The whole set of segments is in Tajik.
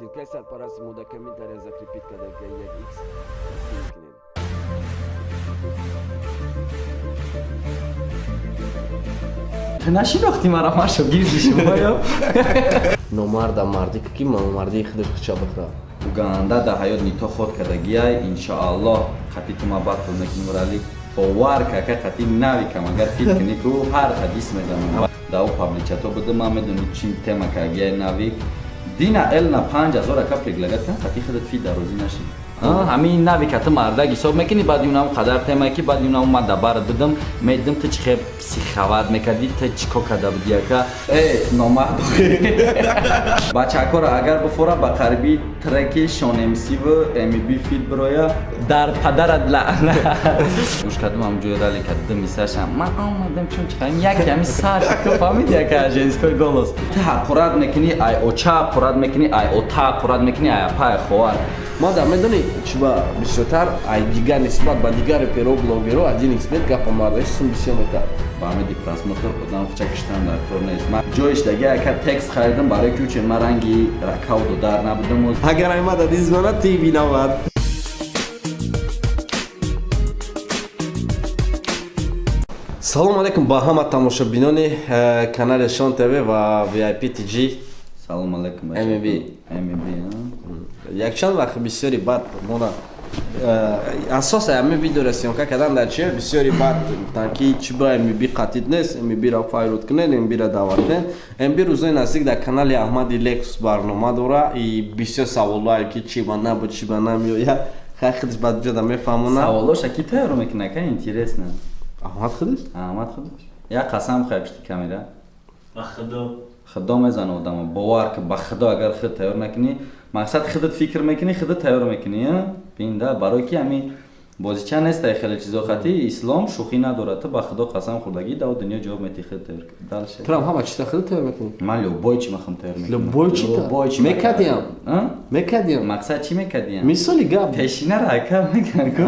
Ссылкаи сарпарасти мо дар комментария закрепить карда 1x дастгирӣ кунед. Ту нашинохтӣ мара, ман шогирди шумоё. Номарда мардӣ ки мардии худаш хича бихӯра. Уганда дар ҳаёт нито ход кардагиай, иншоаллоҳ қатъи ту ма батл мекунем ралик. Бовар кака қатъи навикам, агар фит кунӣ ку ҳар ҳадис мезанам. Да ӯ пабличато буда, ман медонӣ чӣ тема кардагиай навик. Дина Элна 5000 ака предлагать кан, қатъи худат фит дарозӣ нашӣ. Ҳамин навика ту мардак ҳисоб мекунӣ, баъди унам қадар тема ки баъди унам ман дабарат будам, медидам ту чӣ хел психоват мекардӣ, ту чӣ кор карда будӣ ака. Э, номард. Бачакора агар бифора ба қариби треки Шон МС ва МБ фит бироя, дар падарат лаънат. Гӯш кардам ҳам ҷои ралли кардам мисашам. Ман омадам чун чӣ хаем як ҳами сар ту фаҳмидӣ ака женской голос. Ту ҳақорат мекунӣ, ай оча ҳақорат мекунӣ, ай ота ҳақорат мекунӣ, ай апай ховар. Ма да медонӣ чӣ ба бисёртар ай дигар нисбат ба дигар реперо блогеро один xbet гапа мардаш сум бисёр мекард. Ба ҳамиди просмотр одам хуча киштан дар кор нест. Ман ҷоиш даги ака текст харидам барои ки учен ман ранги ракау додар набудам. Агар ай мада дизмона ти виноват. Салом алейкум ба ҳама тамошобинони канали Шон ТВ ва VIP TG. Салом алейкум. МБ. МБ. Якчанд вақт бисёри бад мона асоса ҳамин видеоро съёмка кардан дар чи бисёри бад гуфтанд ки чӣ ба МБ қатид нест, МБ-ро файрод кунед, МБ-ро даъват кунед. МБ рӯзои наздик дар канали Аҳмади Лексус барнома дора и бисёр саволҳое ки чӣ ба набуд, чӣ ба намеояд, хай худаш баъд ҷода мефаҳмонад. Саволоша ки тайёр мекунад, ка интересно. Аҳмад худаш? Аҳмад худаш. Як қасам хӯр пушти камера. Ба худо. Худо мезана одама, бовар ки ба худо агар худ тайёр накунӣ, мақсад худат фикр мекунӣ, худат тайёр мекунӣ, бинда барои ки ҳами бозича нест ай хеле чизо хати ислом шӯхӣ надорад. Ту ба худо қасам хӯрдагӣ да дунё ҷавоб мети худ тайёр. Дальше. Трам ҳама чиза худат тайёр мекунӣ? Ман любой чи мехоҳам тайёр мекунам. Любой чи любой чи мекардиам? Мекардиам. Мақсад чӣ мекардиам? Мисоли гап. Пешинара ака мекан ку.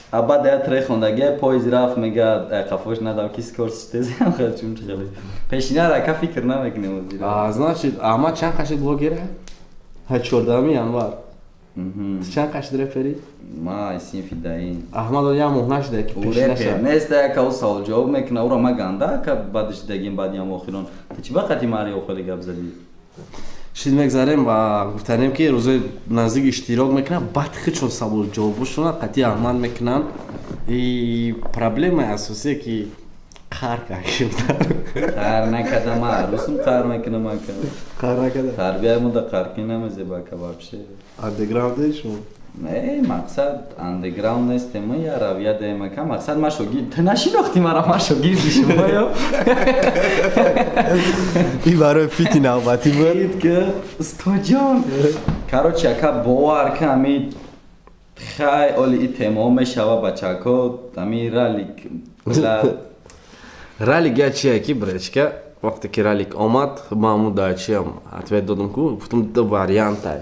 А баъд я трек хондагия поезд рафт, мега қафош надам ки скорс тезам хел чун хеле. Пешинара ака фикр намекунем озира. А значит, Аҳмад чанд қашид блогера? 14 январ. Ту чанд қашид репери? Ма синфи даин. Аҳмад як моҳ нашуда ки пеш наша. Нест яка ӯ савол ҷавоб мекуна, ӯро ма ганда ака баъдаш дагим баъди ам охирон. Ту чӣ ба қати мари охири гап задӣ? Шид мегзарем ва гуфтанем ки рӯзои наздик иштирок мекунанд, баъд худшон савол ҷавобошона қатъи Аҳмад мекунанд. И проблемаи асосие ки қар кардам. Қар накардам, ман арӯсум қар мекунам ака. Қар накардам. Тарбияи мо да қаркӣ намезеба ака вообще. Андеграунд шумо? Не, мақсад андеграунд нестем, я равия даем ака. Мақсад ман шогирд. Ту нашинохтӣ мара, ман шогирди шумоё. Ин барои фити навбатӣ буд. Фит ки устоҷон. Короче, ака бовар ки ҳами хай оли и темаҳо мешава бачако, ҳами ралик. Ралик я чия ки бречка, вақте ки ралик омад, ман ҳамун дар чиям ответ додам ку, гуфтам ду вариантай.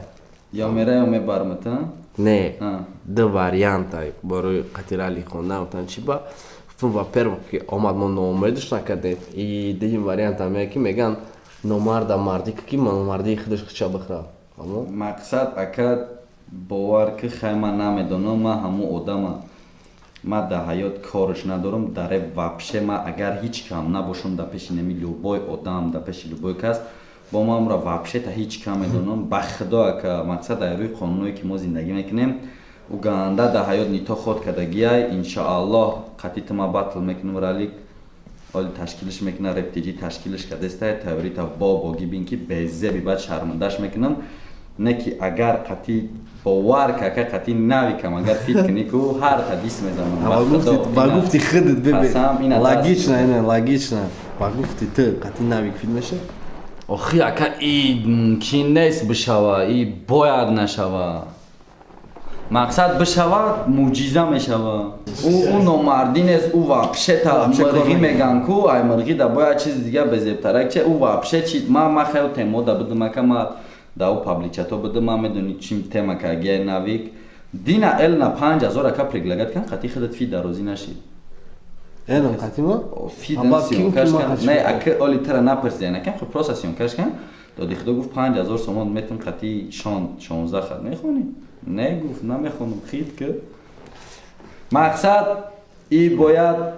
Ё мера ё мебармат, а? Не, ду вариантай барои қати ралик хондан, гуфтам чӣ ба? Гуфтам во-первых ки омад мо ноумедаш накардем. И дуюм вариант ҳам ки меган номарда мардӣ ки мардии худаш хича бихӯра. Мақсад ака бовар ки хай ман намедонам, ман ҳамун одама. Ман дар ҳаёт корш надорам, дар реп вообще ман агар ҳеҷ кам набошам дар пеши нами любой одам, дар пеши любой кас, бо ман амро вообще та ҳеҷ кам медонам. Ба худо ака мақсад дар рӯи қонуное ки мо зиндагӣ мекунем, уганда дар ҳаёт нито ход кардагиай, иншоаллоҳ қатъи ту ма батл мекунам ралик. Оли ташкилиш мекуна, реп TG ташкилиш кардестай, тайёрита бо богӣ бин ки безеби баъд шармандаш мекунам. Не ки агар қатъи бовар ки ака қатъи навикам, агар фит кунӣ ку ҳар ҳадис мезанам. Ба гуфти худат бибин. Логично, ина логично. Ба гуфти ту қатъи навик фит меша? Охи ака и мумкин нест бишава, и бояд нашава. Мақсад бишава, мӯъҷиза мешава. Ӯ номардӣ нест, ӯ вообще та мирғӣ меган ку, ай мирғӣ да бояд чизи дига безебтарак че, ӯ вообще чи ма хел темо да будам ака, ма да ӯ пабличато будам, ман медонӣ чӣ тема кардагиай навик. Дина Элна 5000 ака предлагать кан, қатъи худат фит дарозӣ нашӣ. Элна қатъи мо? Фит съёмкаш кан. Не, ака оли тара напурсида, накан, хуб просто съёмкаш кан. Доди худо гуфт 5000 сомон метон қати 16 хат мехонӣ? Не гуфт намехонам, хит ки. Мақсад и бояд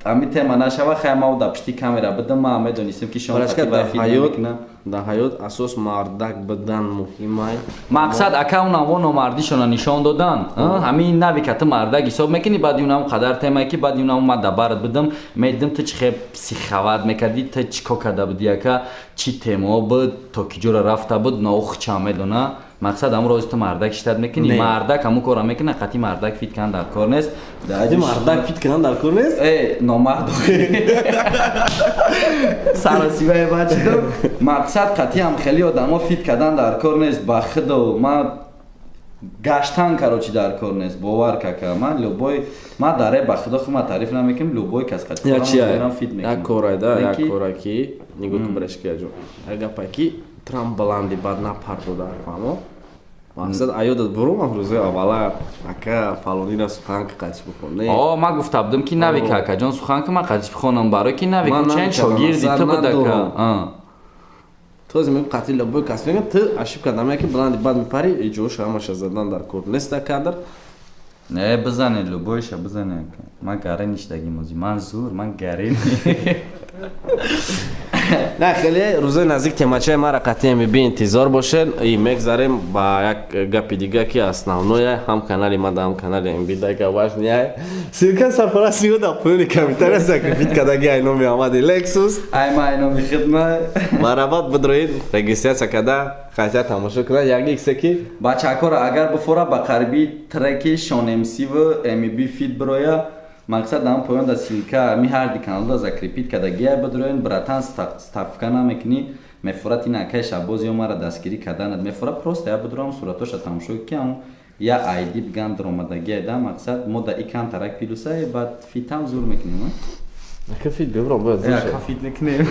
ами тема нашава, хай ма да пишти камера бидам, ма медонистем ки шон қати вай фит намекунам. Дар ҳаёт асос мардак бидан муҳимай. Мақсад ака унам номардишона нишон додан. Ҳамин нави ка ту мардак ҳисоб мекунӣ, баъди унам қадар темае ки баъди унам ма дабарат бидам, медидам ту чӣ хел психоват мекардӣ, ту чӣ кор карда будӣ ака, чӣ темао буд, то ки ҷора рафта буд, ноухча медона. Мақсад ҳамун рози ту мардак шитат мекунӣ, мардак ҳамун корро мекунад, қати мардак фит кан дар кор нест. Мардак фит кан дар кор нест? Э, номард. Саросивае бачидам. Мақсад қати ҳам хеле одамо фит кардан дар кор нест, ба худо ма гаштан короче дар кор нест, бовар кака. Ман любой ма даре ба худо худ ма таъриф намекунам, любой кас қати фит мекунам. Як кора да, як кора ки нигоҳ кун барашки аҷо. Як гапа ки Трамп баланди бад напардода, фаҳмо? Мақсад аёдат бурум рӯзои аввала ака фалонира сухан ки қатиш бихон. О, ман гуфта будам ки нави ка акаҷон сухан ки ман қатиш бихонам, барои ки нави чен шогирди ту буд ака. Този мегӯ қати любой кас мегӯ ту ошибка намея ки баланди бад мепари, иҷоша ҳамаша задан дар кор нест дар кадр. Не, бизане любойша бизане ака. Ман гаре ништагим ози, ман зур, ман гаре. Не, хеле рӯзои наздик темачаи мара қатъиян меби интизор бошед. И мегзарем ба як гапи дига ки основное ҳам канали ма да ҳам канали МБ дага важный. Ссылка сарпараст ё да поёни комментария закрепить кадаги ай номи Аҳмади Лексус. Ай ма ай номи хидма. Марабат бидроид регистрация када хотя тамошо кунад як иксе ки бачакора агар бифора ба қариби треки Шон МС ва МБ фит бироя. Мақсад ам поён да ссылка ми ҳар ди каналда закрепить кадагия бидроен, братан ставка намекунӣ, мефурат ин акай шабоз ё мара дастгирӣ карданат мефура, просто я бидром суратоша тамошо ки ам я айди биган даромадагия да. Мақсад мо да икан тарак плюса баъд фитам зур мекунем. Ака фит бибром бояд зур. Ака фит мекунем.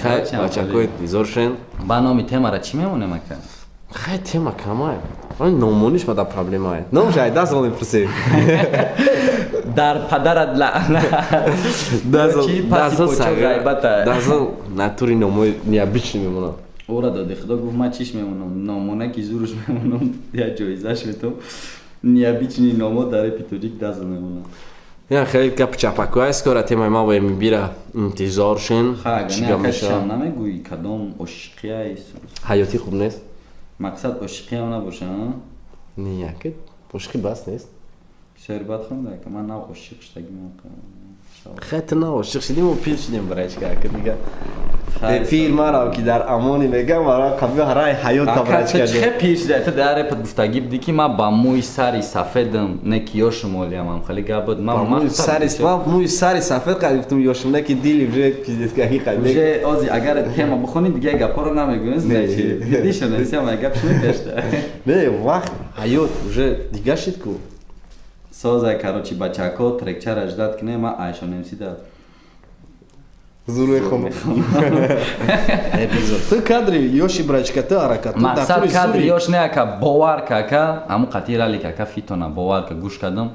Хай бачакои интизор шен. Ба номи темара чӣ мемонем ака? Хай тема камай. Он номониш ма да проблемае. Номш ай даст он мепурсем. Дар падарат лаънат. Дазл ғайбата. Дазл натури номои необычный мемонам. Ора доди худо гуфт ман чиш мемонам, номона ки зуруш мемонам, я ҷоизаш метам. Необычный номо дар репи тоҷик дазл мемонам. Я хеле гап чапакои скоро темаи ма ва МБ-ра интизор шен. Ха, чӣ гап мешавад? Намегӯӣ кадом ошиқия? Ҳаётӣ хуб нест. Мақсад ошиқиам набоша, а? Не, яке ошиқи бас нест. Бисёр бад хонда, ка ман нав ошиқ шудагим. Хай ту нав ошиқ шудим ва пир шудем барайчка, ака дига. Пир марам ки дар амони мегам, мара қабли ҳарай ҳаёт та барайчка. Ту чӣ пир шуда? Ту дар репат гуфтагӣ будӣ ки ман ба мӯи сари сафедам, не ки ёшум олиям, ам хеле гап буд. Ман мӯи сари сафед қад гуфтум ёшум, не ки дили уже пиздецкаҳи қад. Уже ози агар тема бихонӣ дига гапҳоро намегӯӣ, значит. Дидиша, несиам гап шуд. Не, вақт ҳаёт уже дига шид ку. Соза, короче, бачако трекчара ждат кине, ма Айшон МС да. Зур мехонам. Эпизод. Ту кадри ёши брачка, ту ҳаракат. Мақсад кадри ёш не ака, бовар ка ака, ҳамун қатъи ралик ака фитона бовар ка гӯш кардам.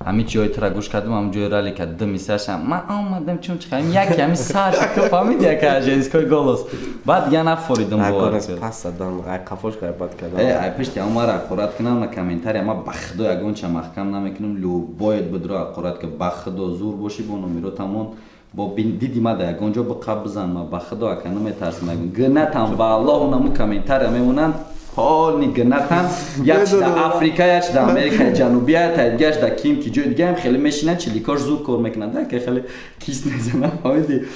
Ҳамин ҷои тура гӯш кардам, ҳамун ҷои ралика ду мисашам. Ман омадам чун чиқам, яке ҳамин сар ту фаҳмиди ака женской голос. Баъд дигар нафоридам бовар ка. Пас задан, ай қафош ғайбат кардам. Э, ай пишти омара ҳақорат кунам, на комментария ма ба худо ягонча маҳкам намекунам, любоет бидро ҳақорат ка, ба худо зур бошӣ бо номеро тамон. Бо диди ма да ягон ҷо биқаб бизан, ма ба худо ака наметарсам. Гнатам валлоҳ наму комментария мемонанд. Полни гнатан, як да Африка, як да Америкаи Ҷанубия, та дигаш да ким ки ҷои дигаам хеле мешинанд, чиликош зуд кор мекунанд, да ки хеле кис мезананд, фаҳмиди?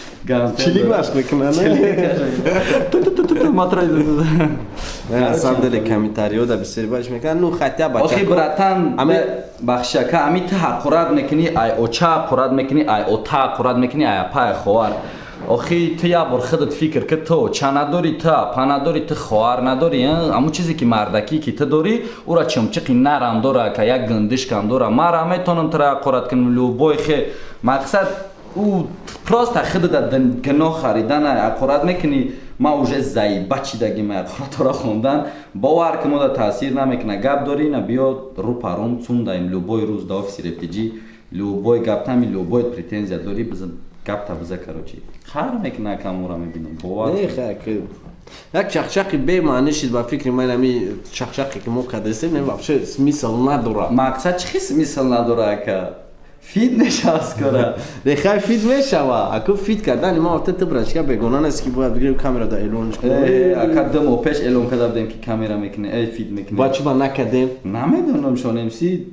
Чилик машқ мекунанд. Ту матра. На самом деле комментариё да бисёр баш мекунанд, ну хотя бача. Охи братан, бахшака, ами ту ҳақорат мекунӣ, ай оча ҳақорат мекунӣ, ай ота ҳақорат мекунӣ, ай апай ховар. Охи ту як бор худат фикр ки ту оча надорӣ, ту апа надорӣ, ту хоҳар надорӣ, ҳамун чизе ки мардакӣ ки ту дорӣ, ура чимчиқи нарам дора, ка як гиндишкам дора. Мара метавонам тура ҳақорат кунам, любой хе. Мақсад ӯ просто худат гуноҳ харидан ҳақорат мекунӣ. Ман уже заиба чидагим ҳақоратро хондан, бовар ки мода таъсир намекунад. Гап дорӣ, на биё рӯ паром цум даем любой рӯз да офиси рефтиҷӣ, любой гаптами, любой претензия дорӣ бизан. Гапта биза, короче. Қар мекуна, камора мебинам. Бовар. Не, хай, як чақчақи бемаънӣ шид ба фикри ман, ами чақчақе ки мо кардастем, не, вообще смысл надора. Мақсад чӣ смысл надора, ака? Фит мешава скоро. Не, хай, фит мешава. Аку фит кардани ма ота ту брачка бегона нест, ки бояд бигирем, камера да элонш кунем. Ака, 2 моҳ пеш эълон карда будем, ки камера мекунем, фит мекунем. Ба чӣ ба накардем? Намедонам, Шонемси.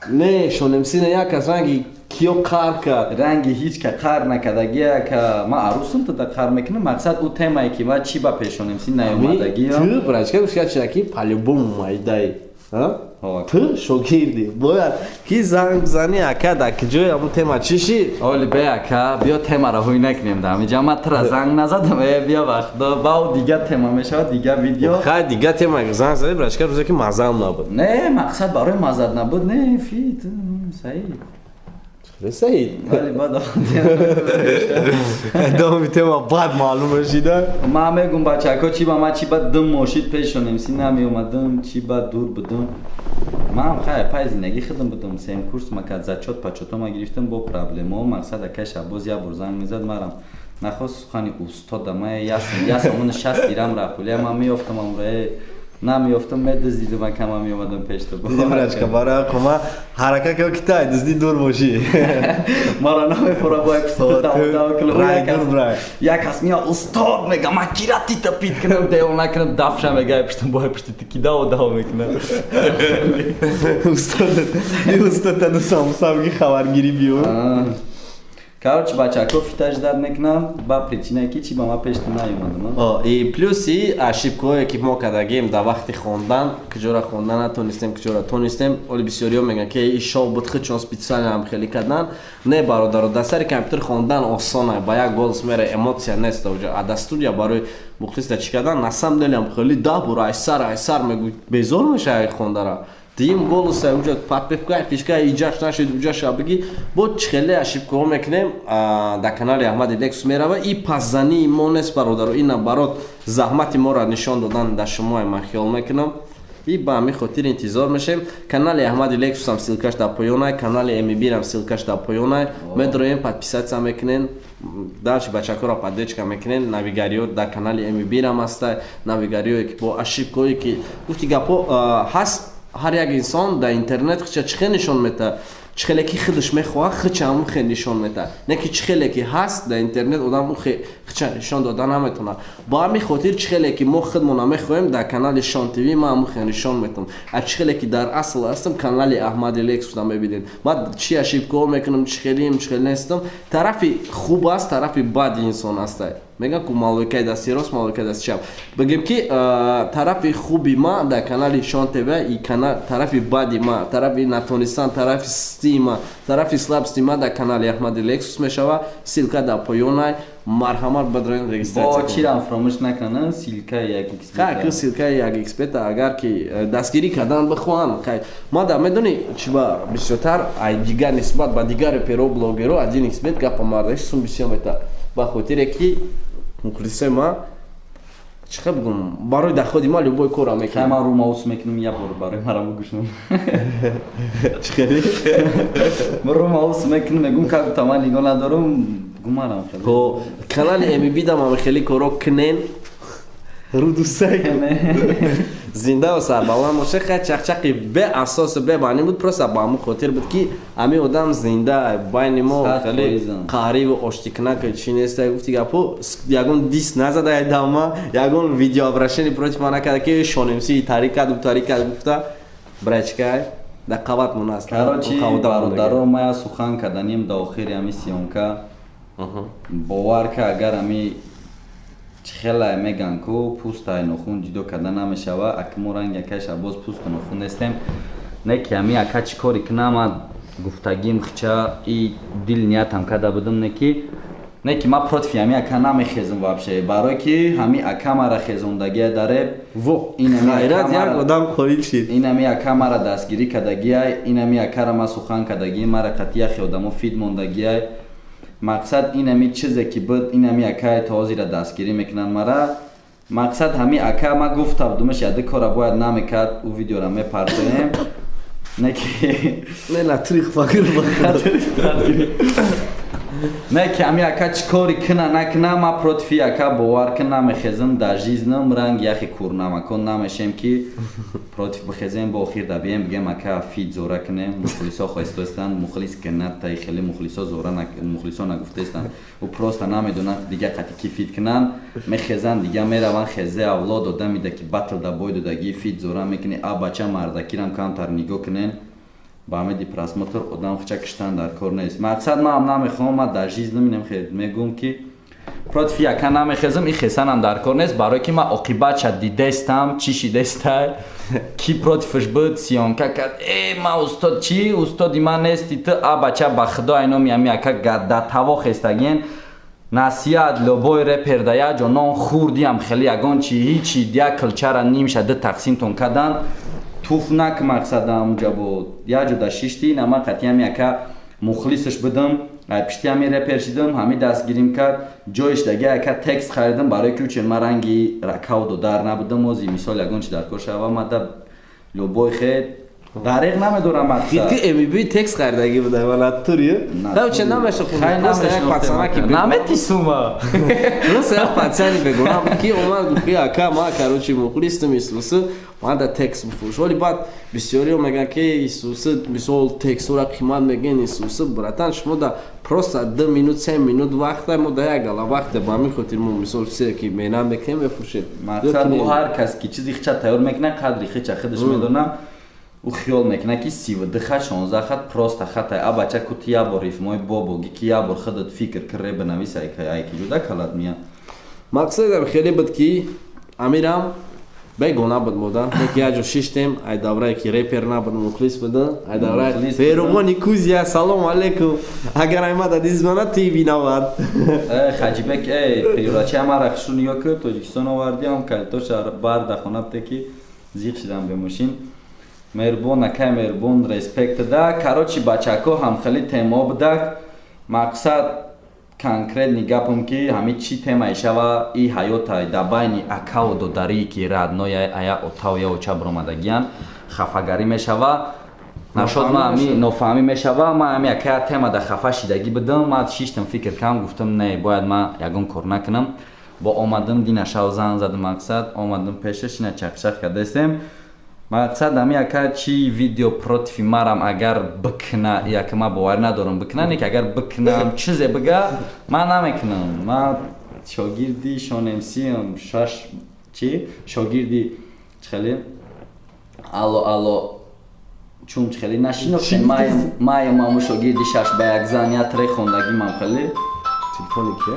Не, Шонемси не, як аз ранги киё қар кард. Ранги ҳеҷ ка қар накардаги, ака. Ма арӯсум тада қар мекунам. Мақсад, ӯ темае ки ма чӣ ба пешонемси наёмадагиам. Ту брачка гӯш кард, ки по-любому майдаи. Ту шогирдӣ, бояд ки занг бизанӣ, ака, дар куҷои ҳамун тема чӣ шид? Оли бе, ака, биё темаро ҳуй накунем дар ҳамиҷа. Ма тура занг назадам, биё вақто баъд дига тема мешавад, дига видео. Хай, дига тема занг задӣ, брачка, рӯзе ки мазам набуд. Не, мақсад барои мазад набуд, не, фит саид. Саид. Вале баъд Давоми тема баъд маълум шида. Ман мегум, бачако, чӣ ба ма, чӣ ба 2 моҳ шид пешонемси намеомадам, чӣ ба дур будам. Ман хай пай зиндагӣ худам будам, сеюм курс ма кад зачёт пачёто ма гирифтам, бо проблемо. Мақсад, ака Шабоз як бор занг мезад, марам нахост сухани устода ма ясамони 60 дирам рафт, ман меёфтам амра намеёфтам, медуздидам, ака, ман меомадам пеш ту. Брачка, барои кома ҳаракат кар, ки тай дуздӣ дур бошӣ. Мара намефора, бояд як кас мея, устод мега, ман кира тита пит кунам, девона накунам, дафша мега, пуштам бояд пушти ту кидао дао мекунам. Устод, устод таду самуса бги, хабаргирӣ биё. Короче, бачако, фита ждать мекунам, ба причина ки чи ба ма пеш ту наёмадам. И плюси ошибкое ки мо кардагем дар вақти хондан, куҷора хондан натонистем, куҷора тонистем. Оли бисёриҳо мегӯянд, ки и шоу буд, худшон специально ҳам хеле кардан. Не, бародаро, дар сари компютер хондан осона, ба як голос мера, эмоция нест уҷа. А дар студия барои мухлиса чӣ кардан, на самом деле ҳам хеле 10 бор айсар айсар мегӯ, безор мешавад хондара. Дим голоса уҷа подпевка, фишка иҷаш нашид, уҷаша бигӣ. Бо хеле ошибкаҳо мекунем, дар канали Аҳмади Лексус мерава. И пасзании мо нест, бародаро, ина барот заҳмати моро нишон додан дар шумо, ман хиёл мекунам. И ба ҳамин хотир интизор мешем. Канали Аҳмади Лексусам ссылкаш дар поёнай, канали Эмибирам ссылкаш дар поёнай. Медроем, подписаться мекунен, дальше бачакҳоро поддержка мекунен. Навигариё дар канали Эмибирам ҳастай, навигариёе ки бо ошибкое ки гуфти гапҳо ҳаст. Ҳар як инсон дар интернет хича чӣ хел нишон метаҳад, чӣ хеле ки худаш мехоҳад, хича ҳамун хел нишон метаҳад, не ки чӣ хеле ки ҳаст дар интернет, одам хича нишон дода наметавонад. Ба ҳамин хотир чӣ хеле ки мо худмона мехоҳем, дар канали Шон ТВ ман ҳамун хел нишон метавам. А чӣ хеле ки дар асл ҳастам, канали Аҳмади Лексуса мебинед, ман чӣ ошибкаҳо мекунам, чӣ хелием, чӣ хел нестам. Тарафи хуб аст, тарафи бади инсон ҳастай. Мегӯям ку, малойкаи дасти рост, малойкаи дасти чап. Бигем ки тарафи хуби ма дар канали Шон ТВ и тарафи бади ма, тарафи натонистан, тарафи сустии ма, тарафи слабости ма дар канали Аҳмади Лексус мешава. Ссылка дар поёнай, марҳамат, бадроин, регистрация. Чирам фаромӯш накунанд, ссылкаи як. Ха, ссылкаи як эксперта, агар ки дастгирӣ кардан бихоҳанд. Хай, ма да медонӣ чи ба бисёртар ай дигар, нисбат ба дигар реперо, блогеро, один эксперт гапа мардаш сум бисёр мета, ба хотире ки мухлисои ма, чӣ хел бигӯм, барои доходи ма любой корро мекунам. Ман румаус мекунам, як бор барои мара бугӯшнам. Чӣ хели? Румаус мекунам, мегӯм, как та ман нигоҳ надорам, гумарам. Хо, канали МБ дам ам хеле коро кунен. Рудусай зинда ва сарбаланд боше. Хай, чақчақи беасосу бемаънӣ буд, просто ба ҳамун хотир буд, ки ҳамин одам зинда байни мо, хеле қаҳриву оштикунак чӣ неста. Гуфти гапо, ягон дис назада дама, ягон видеообращение против ма накарда, ки Шонемси таърик кард, таърик кард гуфта. Брачкай дар қаватмон аст. Короче, бародаро, ма сухан карданим дар охири ҳами съёмка. Бовар ка, агар ҳами чӣ хеле меган ку, пӯстай нохун ҷудо карда намешава. Ака, мо ранги акай Шабоз пӯсту нохун нестем. Не ки ҳами ака чӣ коре кунам, ма гуфтагим хича и дил ниятам карда будам, не ки ма против ҳами ака намехезам вообще, барое ки ҳами ака мара хезондагия дар реп. Во, хайрат, як одам хоҳил шид. Ин ҳами ака мара дастгирӣ кардагиай, ин ҳами акара ма сухан кардагӣ, мара қатъи яхе одамо фид мондагиай. Мақсад, ин ҳами чизе ки буд, ин ҳами акаи то ҳозира дастгирӣ мекунанд мара. Мақсад, ҳами ака ма гуфта будумаш, яды кора бояд намекард, ӯ видеора мепартоем, не ки не на трих факир. Не ки ами ака чӣ кори кина накина, ма против ака бовар кин намехезам дар жизнам, ранг яхе курнамакон намешем ки против бихезем, бо охир да бием бигем ака фит зора кунем. Мухлисо хоҳистостанд, мухлис кина тай хеле мухлисо зора мухлисо нагуфтаистанд. Ӯ просто намедонанд дига қати ки фит кунанд, мехезанд дига мераванд хезе авлод одамида ки батл да бой додагӣ фит зора мекунӣ. А бача мардакирам камтар нигоҳ кунен, ба ҳамеди просмотр одам хича киштан дар кор нест. Мақсад маам намехоҳам, ма дар жизнь мегӯм ки против яка намехезам, и хесанам дар кор нест, барое ки ма оқибатша дидестам, чӣ шидестай, ки противш буд, съёмка кард. Э, ма устод чӣ устоди ман нести ту, а бача, ба худо айноми ами яка гадда хестагиен. Насиҳат любой репер да як ҷо нон хурдиам хеле ягон чи ҳичи як килчара нимша ду тақсимтон кадан, туф нак. Мақсадам ҷа буд, як ҷо да шишти нама қатиам яка мухлисаш будам, пишти ҳами репер шидам, ҳами дастгирим кард, ҷоиш даги яка текст харидам, барои ки учен ма ранги ракав додар набудам. Ози мисол ягон чи дар кор шава, ма да любой хед дареғ намедорам. Мақсад ки МБ текст харидаги буда ва натури. Да учен намешнохтем, просто як пацана ки наметисума. Просто як пацани бегуна буд ки омад гуфт ки ака, ма короче мухлистам Исуси, ман да текст бифурӯш. Вале баъд бисёриҳо мегӯянд ки Исуси мисол текстҳоро қимат мегӯянд. Исуси, братан, шумо да просто 2 минут, 3 минут вақта, мо да як гала вақте, ба ҳамин хотир мо мисол чизе ки меҳнат мекунем, мефурӯшем. Мақсад ӯ ҳар кас ки чизи хича тайёр мекунад, қадри хича худаш медонад. Ӯ хиёл мекунад ки 32 хат, 16 хат просто хатай. А бача, ку ту як бор рифмои бобоги ки як бор худат фикр кир, бинавис, айки ҷуда калат мия. Мақсадам хеле буд ки амирам бегона буд мода, ки як ҷо шиштем, ай даврае ки репер набуд, мухлис буда, ай даврае Ферумони Кузия, салом алейкум, агар аймада дизмана ти виноват. Хаҷибек, э пирачи амара хишу нигоҳ кир, Тоҷикистон овардиам, калитоша бар да хона бте ки зиқ шидам бе мошин. Меҳрубон акай, меҳрубон, респект да. Короче, бачако, ҳамхели тема будак. Мақсад конкретный гапам ки ҳами чӣ темае шава, и ҳаёта да байни акаву додарие ки родной ая отау я оча биромадагиян, хафагарӣ мешава, нашод ма ами нофаҳмӣ мешава. Ма ами акая тема да хафа шидагӣ будам, ма шиштам, фикр кардам, гуфтам не, бояд ма ягон кор накунам. Бо омадам, дина шав зан задам, мақсад омадам пешаш, ина чақчақ кардастем. Мақсад ами ака чи видео против марам агар бикна, яка ма боварӣ надорам бикна, не ки агар бикнам, чизе бига, ман намекунам. Ма шогирди Шон МСам, шаш чи шогирди чихеле алло алло чун чихеле нашинохтем, маем аму шогирди шаш ба як зан я тре хондагӣ мам хеле. Телефони ки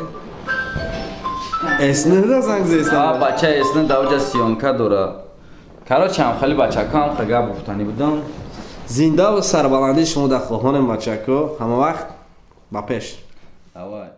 эсны занг зеста? Бача эсны даоҷа съёмка дора. Короче, ҳам хеле бачако, ҳам хеле гап гуфтанӣ будам. Зиндаву сарбаландии шумо дар хоҳонем, бачако, ҳама вақт ба пеш. Давай.